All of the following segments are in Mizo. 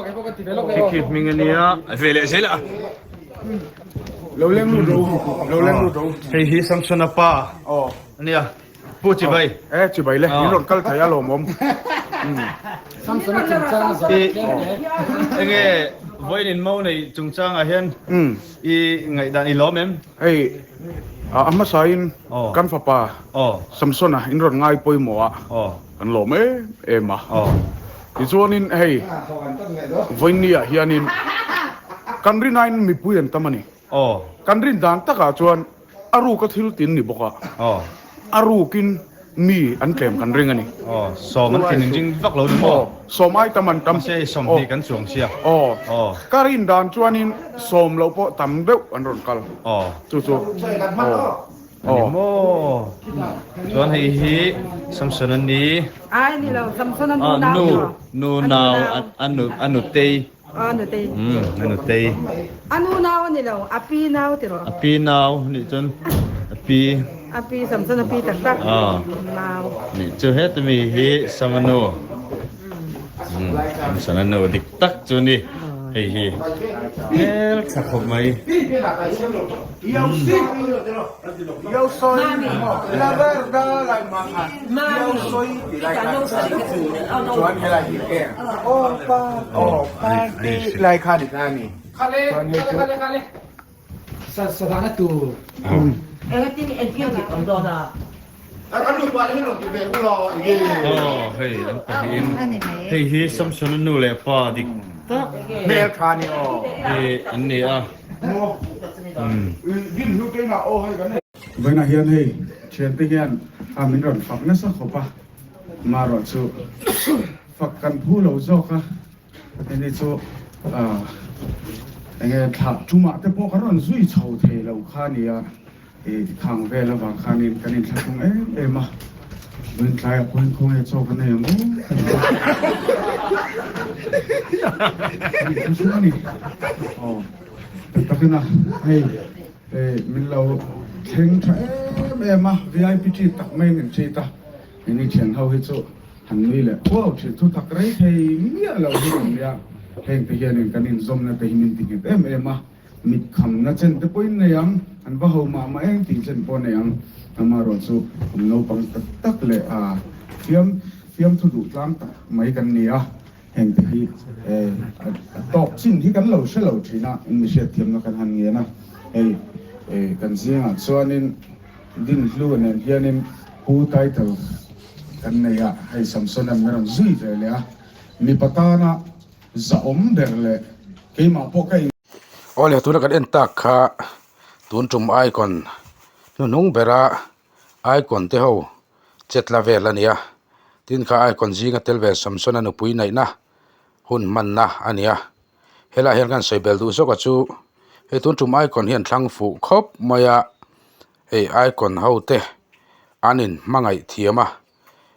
Khi khi hming a nia ve leh zel a. Lo leng lut ro lo leng lut ro. Hei hi Samsona pa a nia. Pu Chibai. E Chibai le in rawn kal thei a lawmawm. Samsona chungchang a zawh tlem hle. Enge vawiin in mo nei chungchangah hian i ngaihdan i lawm em? Hei a hmasain kan fapa Samsona in rawn ngai pawimawh a kan lawm em em a. Tichuanin hei vawiinniah hianin kan rinain mipui an tam a ni. Kan rin dan takah chuan A ruka thil tin ni bawk a, a rukin mi an tlem kan ring a ni. Aw, sawm an tin ring vak lo ni maw? Aw, sawm ai tam an tam. Mahse hei 20 kan chuang sia. Aw, ka rin dan chuanin sawm loh pawh tam deuh an rawn kal. Aw. Chu chu. Aw. A ni maw? Chuan hei hi Samson a ni. Ai ni lo, Samson a nu nau ni maw? Nu nau, a nu, a nutei. A nutei. Umm, a nutei. A nu nau a ni lo, a pi nau ti rawh. A pi nau nih chuan a pi. A pi Samson a pi tak tak. Aw. Nau. Nih chu heta mi hi Samanu. Umm, Samson a nu dik tak chu ni hei hi. Hmel tha khawp mai. Hei hi Samson a nu leh pa dik tak hi an ni a. Vawiinah hian hei thiante hian a min rawn fak nasa khawp a, marawh chu fak kan phu lo zawk a, heni chu enge thlah tumah te pawh kan rawn zui chho thei lo kha a ni a. I khang vel avang khanin kan inthlahrung em em a, vawiin tlaiah pawhin khawnge chaw kan ei ang aw ka ti a, kan inthlahrung a ni. Aw, tak takin a, hei min lo thleng tha em em a, VIP treat tak maiin min treat a, keini thian ho hi chu han nui leh huau thin, thu tak rei thei miah lo hi kan nia, hengte hianin kan inzawmna te hi min ti nghet em em a. Mit khamna chen te pawhin nei ang, an va ho mah mah eng tih chen pawh nei ang. Amaherawh chu kum naupang tak tak leh a fiam fiamthu duh tlang tak mai kan ni a, heng te hi a tawk chin hi kan lo hre lo thin a, in mi hriatthiamna kan han ngen a, hei kan zingah chuanin Dinhlu nen hianin Pu title kan nei a, hei Samson-a'n min rawn zui ve leh a, mipa tana Zahawm ber leh keimah pawh ka in. Awle tuna kan en tak kha tun tum icon hnuhnung bera icon te ho chetla vel a ni a tin kha icon zinga tel ve Samsona nupui naihna hun hmanna a ni a helaiah hian kan sawi bel duh zawk a chu hei tun tum icon hian thlang fuh khawp mai a hei icon ho te an in hmangaih thiam a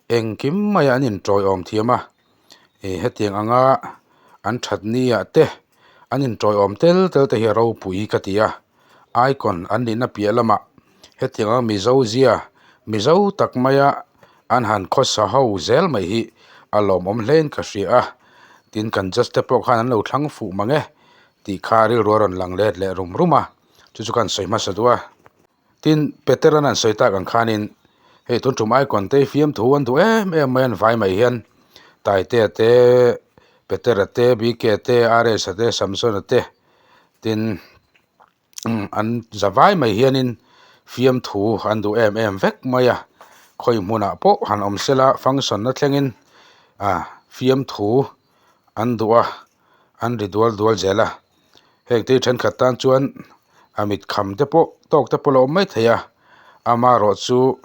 engkim mai an in tawiawm thiam a. Ih hetiang anga an that ni ah te an intawiawm tel tel te hi a ropui ka ti a icon an nihna piah lamah hetiang anga mizo zia mizo tak maia an han khawsa ho zel mai hi a lawmawm hle in ka hria a tin kan judge te pawh khan an lo thlang fuh mang e tih kha rilru a rawn lang let leh rum rum a chu chu ka han sawi hmasa duh a. Tin, Peter-a'n an sawi tak ang khanin, hei tun tum icon te hi fiamthu an duh em em mai a, an vai mai hian Taitea te, Petera te, BK te, RS-a te, Samsona te, tin an za vai mai hianin fiamthu an duh em em vek mai a, khawi hmunah pawh han awm sela function na thlengin ah fiamthu an duh a, an ri dual dual zel a. Heng te hi thenkhat tan chuan a mit kham te pawh tawk te pawh a la awm mai thei a amaherawh chu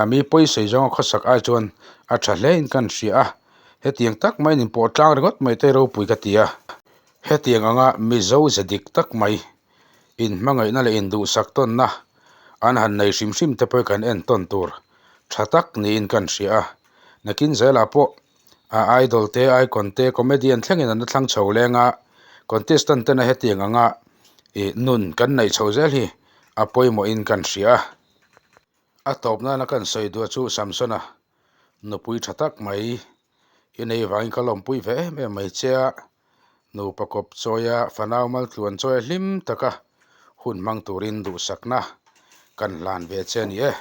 a mi pawisei zawnga khawsak ai chuan a tha hle in kan hria a hetiang tak mai in pawh tlang ringawt mai te ropui ka ti a hetiang anga mizo ze dik tak mai in hmangaihna leh induhsak tawnna an han nei hrim hrim te pawh hi kan entawn tur tha tak niin kan hria a nakin zelah pawh. A idol te icon te comedian thlengin an la thlang chho leng a contestant tena hetiang anga ih nun kan neih chho zel hi a pawimawhin kan hria a. A tawp nana kan sawi duh chu Samsona nupui tha tak mai i nei vangin ka lawmpui ve em em mai che a. Nupa kawp chawia fanau maltluan chawia hlim taka hun hmang turin duhsakna kan hlan ve che a ni e.